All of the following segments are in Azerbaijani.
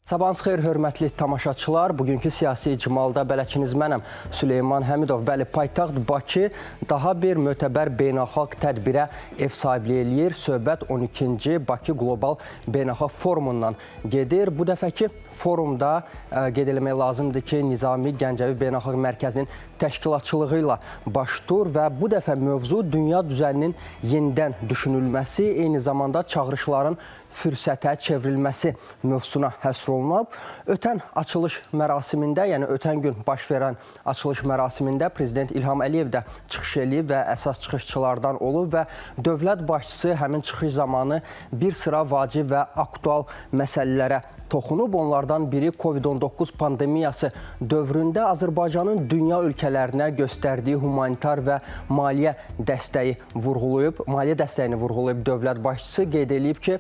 Sabahınız xeyir, hörmətli tamaşaçılar. Bugünkü siyasi icmalda bələdçiniz mənəm, Süleyman Həmidov. Bəli, paytaxt Bakı daha bir mötəbər beynəlxalq tədbirə ev sahibliyi eləyir. Söhbət 12-ci Bakı Qlobal Beynəlxalq Forumundan gedir. Bu dəfəki forumda qeyd eləmək lazımdır ki, Nizami Gəncəvi Beynəlxalq Mərkəzinin təşkilatçılığı ilə baş tutur və bu dəfə mövzu dünya düzəninin yenidən düşünülməsi, eyni zamanda çağırışların fürsətə çevrilməsi mövzusuna həsr olunub. Ötən açılış mərasimində, yəni ötən gün baş verən açılış mərasimində Prezident İlham Əliyev də çıxış eləyib və əsas çıxışçılardan olub və dövlət başçısı həmin çıxış zamanı bir sıra vacib və aktual məsələlərə toxunub. Onlardan biri COVID-19 pandemiyası dövründə Azərbaycanın dünya ölkələrinə göstərdiyi humanitar və maliyyə dəstəyi vurğulayıb. Maliyyə dəstəyini vurğulayıb dövlət başçısı, qeyd eləyib ki,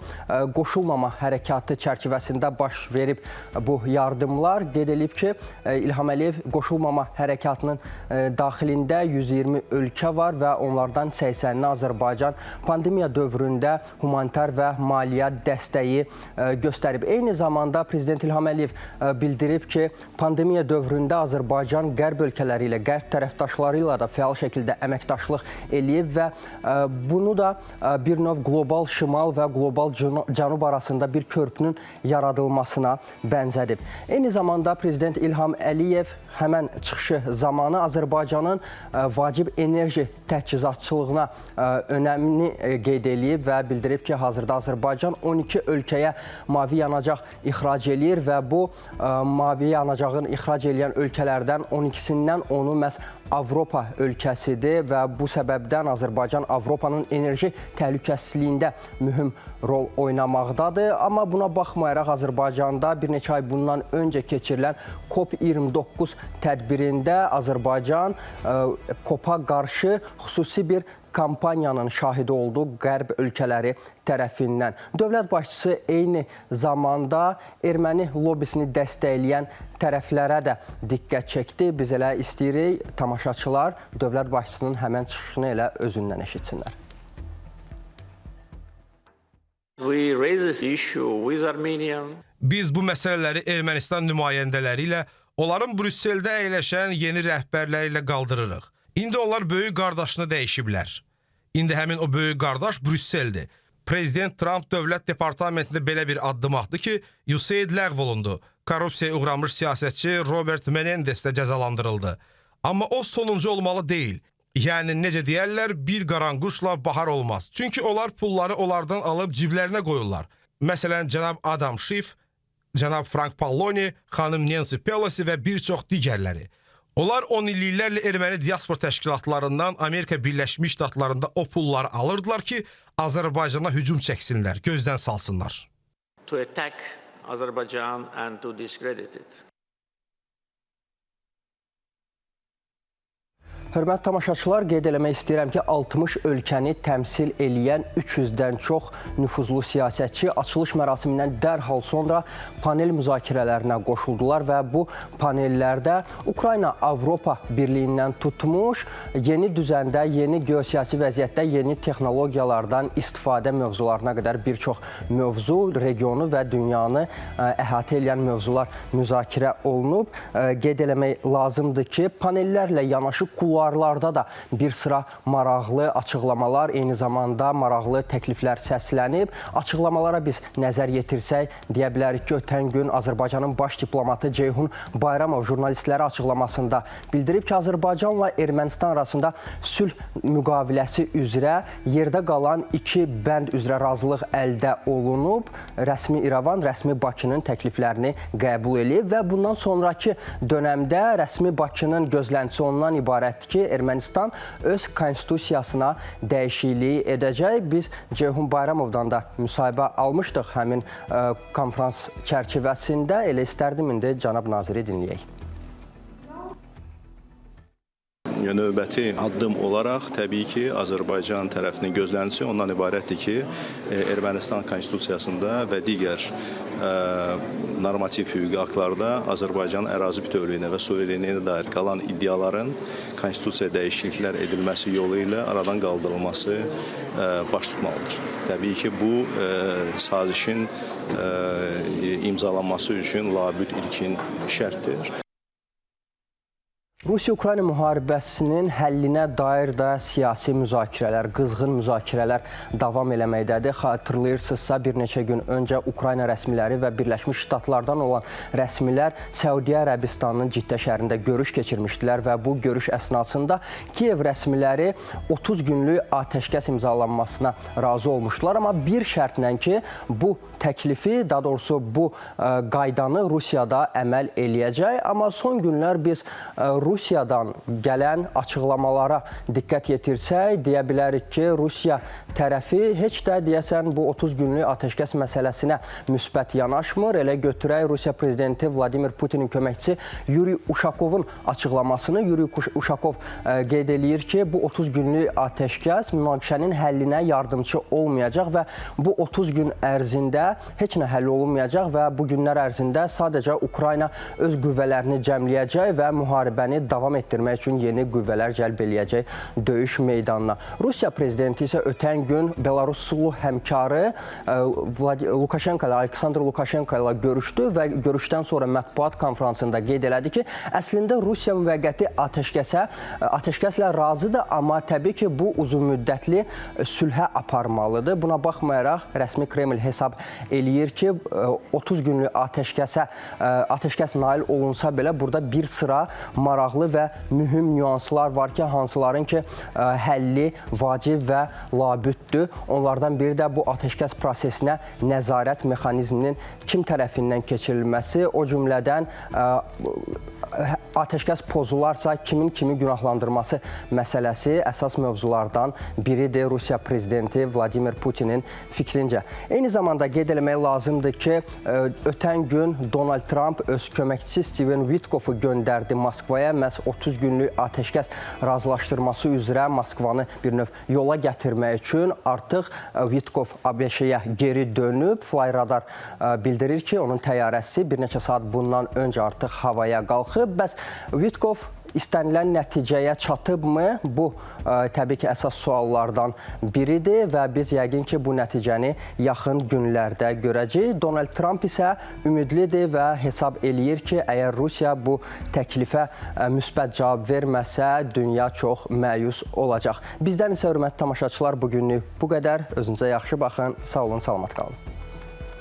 qoşulmama hərəkatı çərçivəsində baş verib bu yardımlar. Qeyd eləyib ki, İlham Əliyev qoşulmama hərəkatının daxilində 120 ölkə var və onlardan 80-ni Azərbaycan pandemiya dövründə humanitar və maliyyə dəstəyi göstərib. Eyni zamanda Prezident İlham Əliyev bildirib ki, pandemiya dövründə Azərbaycan qərb ölkələri ilə, qərb tərəfdaşları ilə də fəal şəkildə əməkdaşlıq eləyib və bunu da bir növ qlobal şimal və qlobal cənub arasında bir körpünün yaradılmasına bənzədib. Eyni zamanda Prezident İlham Əliyev həmən çıxışı zamanı Azərbaycanın vacib enerji təchizatçılığına önəmini qeyd eləyib və bildirib ki, hazırda Azərbaycan 12 ölkəyə mavi yanacaq ixrac eləyir və bu mavi yanacağın ixrac eləyən ölkələrdən 12-sindən 10-u məhz Avropa ölkəsidir və bu səbəbdən Azərbaycan Avropanın enerji təhlükəsizliyində mühüm rol oynamaqdadır. Amma buna baxmayaraq Azərbaycanda bir neçə ay bundan öncə keçirilən COP29 tədbirində Azərbaycan COP-a qarşı xüsusi bir kampaniyanın şahidi oldu qərb ölkələri tərəfindən. Dövlət başçısı eyni zamanda erməni lobbisini dəstəkləyən tərəflərə də diqqət çəkdi. Biz elə istəyirik tamaşaçılar dövlət başçısının həmən çıxışını elə özündən eşitsinlər. Biz bu məsələləri Ermənistan nümayəndələri ilə, onların Brüsseldə əyləşən yeni rəhbərləri ilə qaldırırıq. İndi onlar böyük qardaşını dəyişiblər. İndi həmin o böyük qardaş Brüsseldir. Prezident Tramp Dövlət Departamentində belə bir addım atdı ki, USAID ləğv olundu. Korrupsiyaya uğramış siyasətçi Robert Menendez də cəzalandırıldı. Amma o sonuncu olmalı deyil. Yəni necə deyərlər, bir qaranquşla bahar olmaz. Çünki onlar pulları onlardan alıb ciblərinə qoyurlar. Məsələn, cənab Adam Schiff, cənab Frank Pallone, xanım Nancy Pelosi və bir çox digərləri. Onlar 10 illiklərlə erməni diaspor təşkilatlarından Amerika Birləşmiş Ştatlarında o pulları alırdılar ki, Azərbaycana hücum çəksinlər, gözdən salsınlar. To attack Azerbaijan and to discredit it. Hörmətli tamaşaçılar, qeyd eləmək istəyirəm ki, 60 ölkəni təmsil eləyən 300-dən çox nüfuzlu siyasətçi açılış mərasimindən dərhal sonra panel müzakirələrinə qoşuldular və bu panellərdə Ukrayna Avropa Birliyindən tutmuş yeni düzəndə, yeni geosiyasi vəziyyətdə yeni texnologiyalardan istifadə mövzularına qədər bir çox mövzu, regionu və dünyanı əhatə eləyən mövzular müzakirə olunub. Qeyd eləmək lazımdır ki, panellərlə yanaşı kulvarlarda da bir sıra maraqlı açıqlamalar, eyni zamanda maraqlı təkliflər səslənib. Açıqlamalara biz nəzər yetirsək, deyə bilərik ki, ötən gün Azərbaycanın baş diplomatı Ceyhun Bayramov jurnalistlərə açıqlamasında bildirib ki, Azərbaycanla Ermənistan arasında sülh müqaviləsi üzrə yerdə qalan 2 bənd üzrə razılıq əldə olunub. Rəsmi İrəvan, rəsmi Bakının təkliflərini qəbul eləyib və bundan sonraki dönəmdə rəsmi Bakının gözləntisi ondan ibarətdir ki, Ermənistan öz konstitusiyasına dəyişikliyi edəcək. Biz Ceyhun Bayramovdan da müsahibə almışdıq həmin konfrans çərçivəsində. Elə istərdim indi cənab naziri dinləyək. Növbəti addım olaraq təbii ki, Azərbaycan tərəfinin gözləntisi ondan ibarətdir ki, Ermənistan konstitusiyasında və digər normativ hüquqi aktlarda Azərbaycanın ərazi bütövlüyünə və suverenliyinə dair qalan iddiaların konstitusiya dəyişikliklər edilməsi yolu ilə aradan qaldırılması baş tutmalıdır. Təbii ki, bu sazişin imzalanması üçün labüd ilkin şərtdir. Rusiya-Ukrayna müharibəsinin həllinə dair də siyasi müzakirələr, qızğın müzakirələr davam eləməkdədir. Xatırlayırsınızsa, bir neçə gün öncə Ukrayna rəsmiləri və Birləşmiş Ştatlardan olan rəsmilər Səudiyyə Ərəbistanının Ciddə şəhərində görüş keçirmişdilər və bu görüş əsnasında Kiyev rəsmiləri 30 günlük atəşkəs imzalanmasına razı olmuşdular. Amma bir şərtlə ki, bu təklifi, daha doğrusu bu qaydanı Rusiyada əməl eləyəcək. Amma son günlər biz Rusiyadan gələn açıqlamalara diqqət yetirsək, deyə bilərik ki, Rusiya tərəfi heç də deyəsən bu 30 günlük atəşkəs məsələsinə müsbət yanaşmır. Elə götürək Rusiya prezidenti Vladimir Putinin köməkçisi Yuri Uşakovun açıqlamasını. Yuri Uşakov qeyd eləyir ki, bu 30 günlük atəşkəs münaqişənin həllinə yardımçı olmayacaq və bu 30 gün ərzində heç nə həll olunmayacaq və bu günlər ərzində sadəcə Ukrayna öz qüvvələrini cəmləyəcək və müharibəni davam etdirmək üçün yeni qüvvələr cəlb eləyəcək döyüş meydanına. Rusiya prezidenti isə ötən gün Belaruslu həmkarı Lukashenko ilə, Aleksandr Lukashenko ilə görüşdü və görüşdən sonra mətbuat konfransında qeyd elədi ki, əslində Rusiya müvəqqəti atəşkəslə razıdır, amma təbii ki, bu uzunmüddətli sülhə aparmalıdır. Buna baxmayaraq rəsmi Kreml hesab eləyir ki, 30 günlük atəşkəs nail olunsa belə burada bir sıra maraqlı və mühüm nüanslar var ki, hansıların ki həlli vacib və labüddür. Onlardan biri də bu atəşkəs prosesinə nəzarət mexanizminin kim tərəfindən keçirilməsi, o cümlədən atəşkəs pozularsa kimin kimi günahlandırması məsələsi əsas mövzulardan biridir Rusiya prezidenti Vladimir Putinin fikrincə. Eyni zamanda qeyd eləmək lazımdır ki, ötən gün Donald Trump öz köməkçisi Steven Witkoff'u göndərdi Moskvaya. Məhz 30 günlük atəşkəs razılaşdırması üzrə Moskvanı bir növ yola gətirmək üçün artıq Witkoff ABŞ-yə geri dönüb. Flyradar bildirir ki, onun təyyarəsi bir neçə saat bundan öncə artıq havaya qalxıb. Bəs Witkoff istənilən nəticəyə çatıbmı? Bu təbii ki, əsas suallardan biridir və biz yəqin ki, bu nəticəni yaxın günlərdə görəcəyik. Donald Trump isə ümidlidir və hesab eləyir ki, əgər Rusiya bu təklifə müsbət cavab verməsə, dünya çox məyus olacaq. Bizdən isə hörmətli tamaşaçılar, bugünlük bu qədər. Özünüzə yaxşı baxın. Sağ olun, salamat qalın.